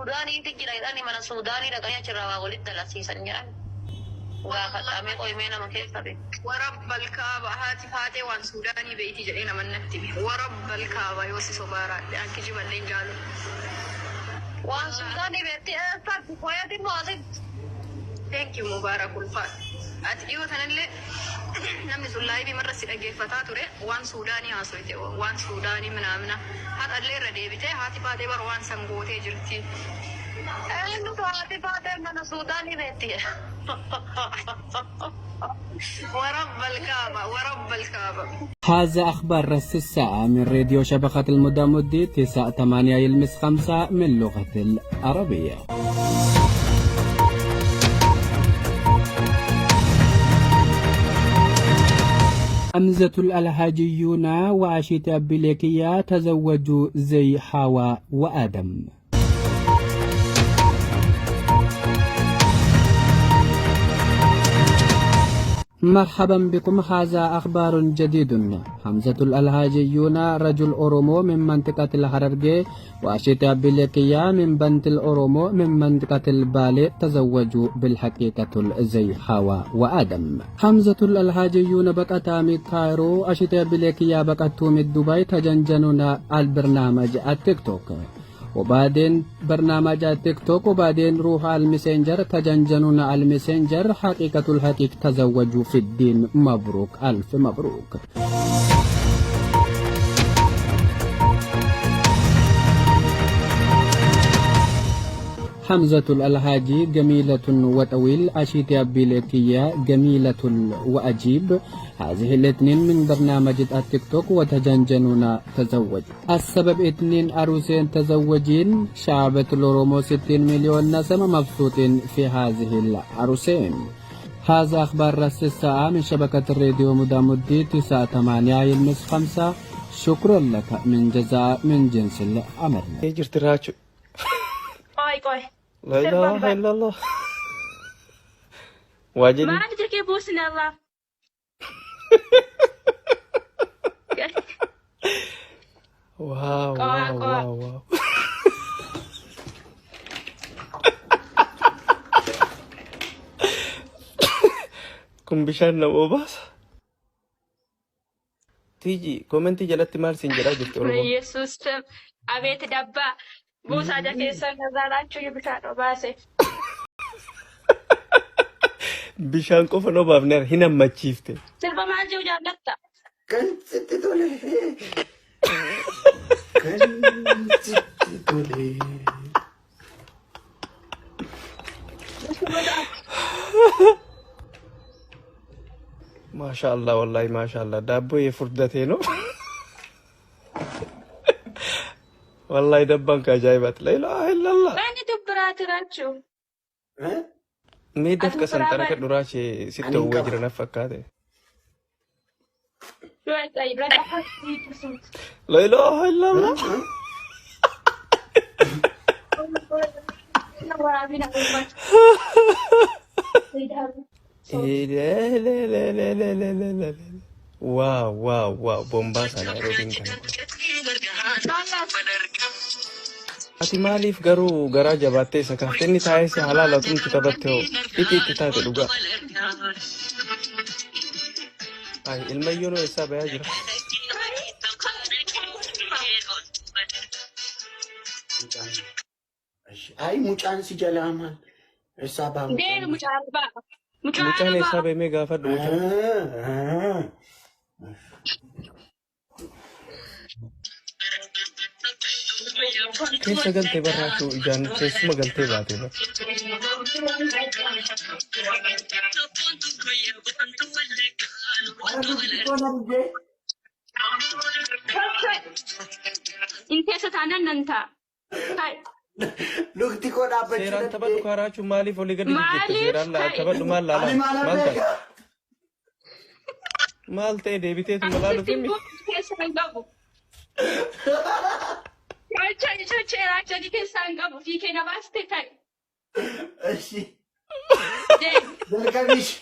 Suudaaniitti jira jedhani mana Suudaanii dhaqanii achirraa waa walitti dalasiisan jedhan. Gaafadhaamee qoyimee nama keessa be. Warabbal kaaba haati faatee waan Suudaanii beeyti jedhee naman natti hime. Warabbal kaaba yoo si sobaaraadhe an kijiballee hin jaaladhu. Waan Suudaanii beekti eessatti qoyati moo asitti? Thank you Mubaarak ulfaadhu. Ati dhiyoo tanallee namni sun laayivii marra si dhageeffataa ture waan Suudaanii haasoyte waan Suudaanii minaamina har'allee irra deebitee haati faatee bar waan san gootee jirti. Eenyutu haati faatee mana Suudaanii beekti? Warabbal kaaba warabbal kaaba. هذا أخبار رأس الساعة من راديو شبكة المدامودي 9 8 يلمس 5 من لغة العربية. أمزة الألهاجيون وعشيت بليكية تزوجوا زي حواء وآدم. مرحبا بكم، هذا أخبار جديد. حمزة الألهاجيون رجل أورومو من منطقة الحررجي وأشيتا بليكية من بنت الأورومو من منطقة البالي تزوجوا بالحقيقة زي حواء وآدم. حمزة الألهاجيون بقتا من كايرو، أشيتا بليكية بقتو من دبي، تجنجنون البرنامج التيك توك وبعدين برنامج التيك توك وبعدين روح على المسنجر تجنجنون على المسنجر. حقيقة الحقيق تزوجوا في الدين. مبروك ألف مبروك. حمزة الألهاجي جميلة وطويل، أشيتي بليكية جميلة وأجيب. هذه الاثنين من برنامج التيك توك وتجنجنون تزوج. السبب اثنين عروسين تزوجين، شعبة الأورومو 60 مليون نسمة مبسوطين في هذه العروسين. هذا أخبار رأس الساعة من شبكة الراديو مدامودي 9 8 يلمس 5. شكرا لك من جزاء من جنس الأمر. Jirti raachuu. Qoy qoy. Laa ilaaha illallah. Waa jedhi. Maal jirkee buusni Allah. Waaw Qoa waaw qoa. waaw waaw. Kun bishaan nama obaasa. Tiiji komentii jalatti maal siin jedhaa jirti Oromoon? Yesuus abeet dabbaa buusaa ja keessan irraa bishaan obaase. Bishaan qofa hin obaafne hin hammachiifte. Sirba maal jiru jaallatta? Kan sitti tole. Kan sitti tole. Maashaallah wallahi maashaallah daabboo yee furdatee no. Wallahi dabbaan ka ajaa'ibaati. La ilaaha illallah. Inni dubbiraati raachuu. Mee Ati dafqa biraa sanxara bari. ka dhuraachee sitti Ani hin hawwee qabu. jira naf fakkaate. La ilaaha illallah. Waaw waaw waaw bombaasaa Naayiroobiin kana. Ati maaliif garuu garaa jabaattee isa kaaftee inni taa'ee si halaala tumti taphatte hoo xiqii itti taate dhugaa. Ay ilmayyoon eessaa bayaa jira. Ay mucaan si jalaa maal? Eessaa ba'a mucaan? Deemu mucaa arbaa. Mucaa Mucaan arbaa. eessaa bahee gaafadhu mucaan. Keessa galtee barraachuu ijaan keessuma galtee baate bar. Ara lukti koo na dhibee. Inteessa taanaan nan ta'a. Hai. Lukti koo dhaabbachuu Seeraan taphadhu dadhabee. kaaraachuu maaliif olii gadi jijjiirte? Maaliif Seeraan ka'i? taphadhu maal Ani laalaa? maalan Maal taate? beeka? Maal ta'e deebiteetuma Ani laaluuf sittiin himi? buusu keessa hin qabu. Socho'eeraa jedhi keessaa hin qabu. Fiikee na baaste ka'i. Ishi. Deemi. Jalqabiish.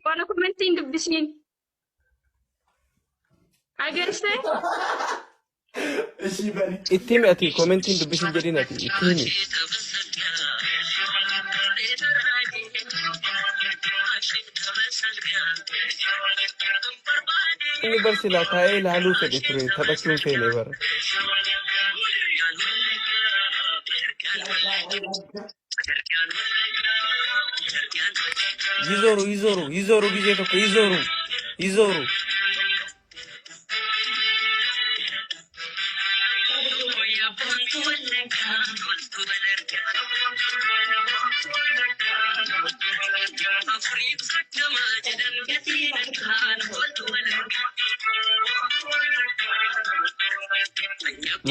Waan komentii hin dubbisiin. Agartee? Ishii bari. Itti himi ati koomentiin dubbisin jedhin ati itti himi. Inni bar silaa taa'ee ilaaluu fedhe ture taphachuu hin feene bara. Yizoru yizoru yizoru gizee tokko yizoru yizoru.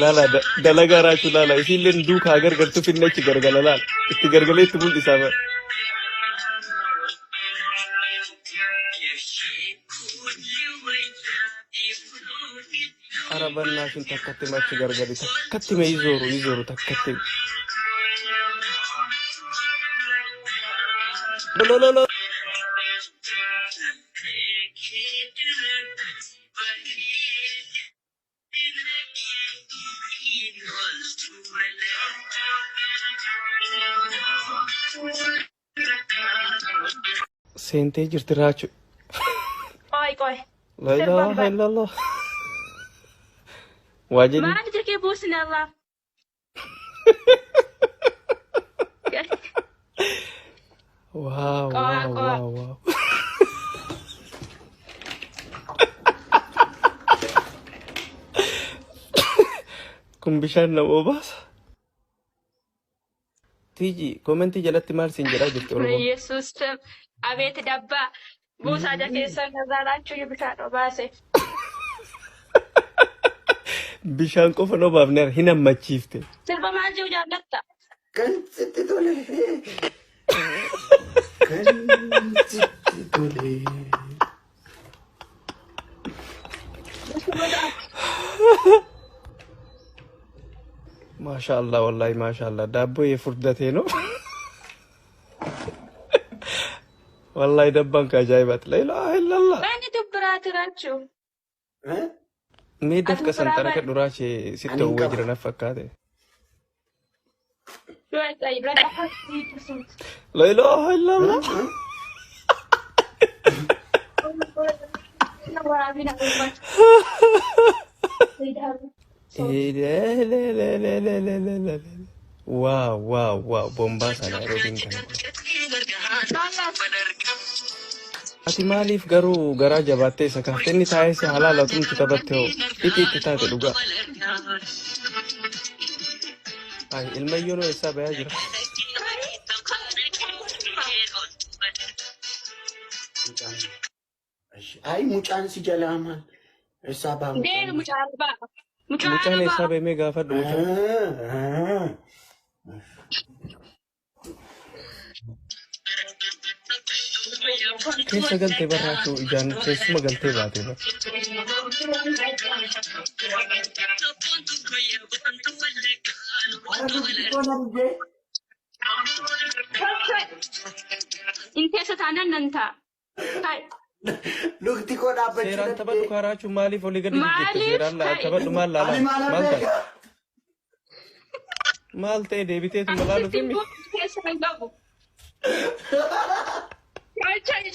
Laala dalagaa raachuu laala isiilleen duukaa gargartu finne achi gargala laala itti gargalee itti mul'isaa bara. Ara bannaatiin takkatti ma achi gargali takkatti ma yizoru yizoru takkatti. Lolololo. Seentee jirti raachuu. Qoy qoy. La Sirbaan ilaha bara. illallah. Waa jedhi. Maal jirkee buusni Allah? Waaw Qo'a waaw qo'a. waaw waaw. Kun bishaan nama obaasa. Tiiji koomentii jalatti maal siin jedhaa jirti Oromoon? Yesuus abeet dabbaa buusaa jakeessan irraa laachuu bishaan obaase. Bishaan qofa hin obaafne hin hammachiifte. Sirba maal jiru jaallatta? Kan sitti tole. Kan sitti tole. Maashaallah wallahi maashaallah daabboo yee furdatee no. Wallahi dabbaan ka ajaa'ibaati. La ilaaha illallah. Ani dubbiraati raachuu. Eh? Mee Ati dafqa san biraa xaraka bari. duraa ishee sitti Ani hin hawwee qaba. jira naf fakkaate. La ilaaha illallah. Waaw waaw waaw bombaasaa Naayiroobiin kana. Ati maaliif garuu garaa jabaattee isa kaaftee inni taa'ee si halaala tumti taphatte hoo ixi itti taate dhugaa. Ay ilmayyoon hoo eessaa bayaa jira? Mucaan. Ay mucaan si jalaa maal? Eessaa ba'a mucaan? Deemi mucaa arbaa. Mucaa Mucaan arbaa. eessaa bahee gaafadhu mucaa. Ah, ah. Keessa galtee barraachuu ijaan keessuma galtee baate bara. Ara lukti koo na dhibee. Inteessa taanaan nan ta'a. Kai. Lukti koo dhaabbachuu Seeraan na taphadhu dhibee. kaaraachuu maaliif olii gadi jijjiirte? Maaliif Seeraan kai? taphadhu maal Ani laalaa? maalan Maal taate? beeka? Maal ta'e deebiteetuma laaluuf Akkasitti himi? immoo keessa hin qabu.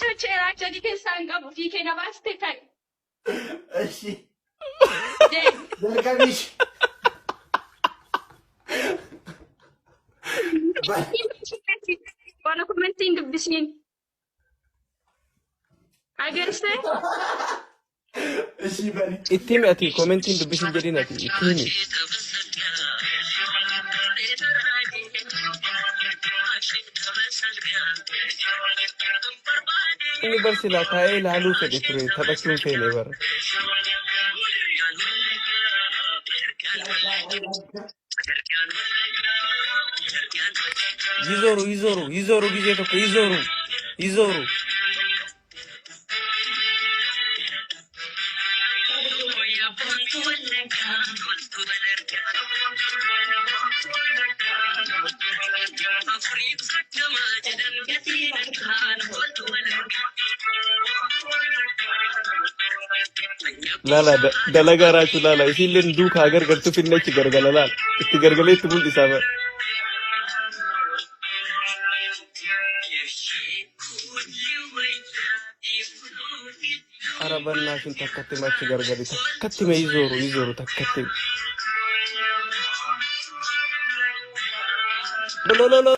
Socho'ee raachanii keessaa hin qabu. Fiikee na baaste kai. Ishi. Deemi. Jalqabiish. Waan komentiin dubbisiin. Agartee? Ishii bari. Itti himi ati koomentiin dubbisin jedhin ati itti himi. Inni bar silaa taa'ee ilaaluu fedhe ture taphachuu hin feene bara. Yizoru yizoru yizoru gizee tokko yizoru yizoru. Laala dalagaa raachuu laala isiilleen duukaa gargartu finne achi gargala laala itti gargalee itti mul'isaa bara. Ara bannaashin takkatti machi gargali takkatti mee izooru izooru takkatti. Lolololo.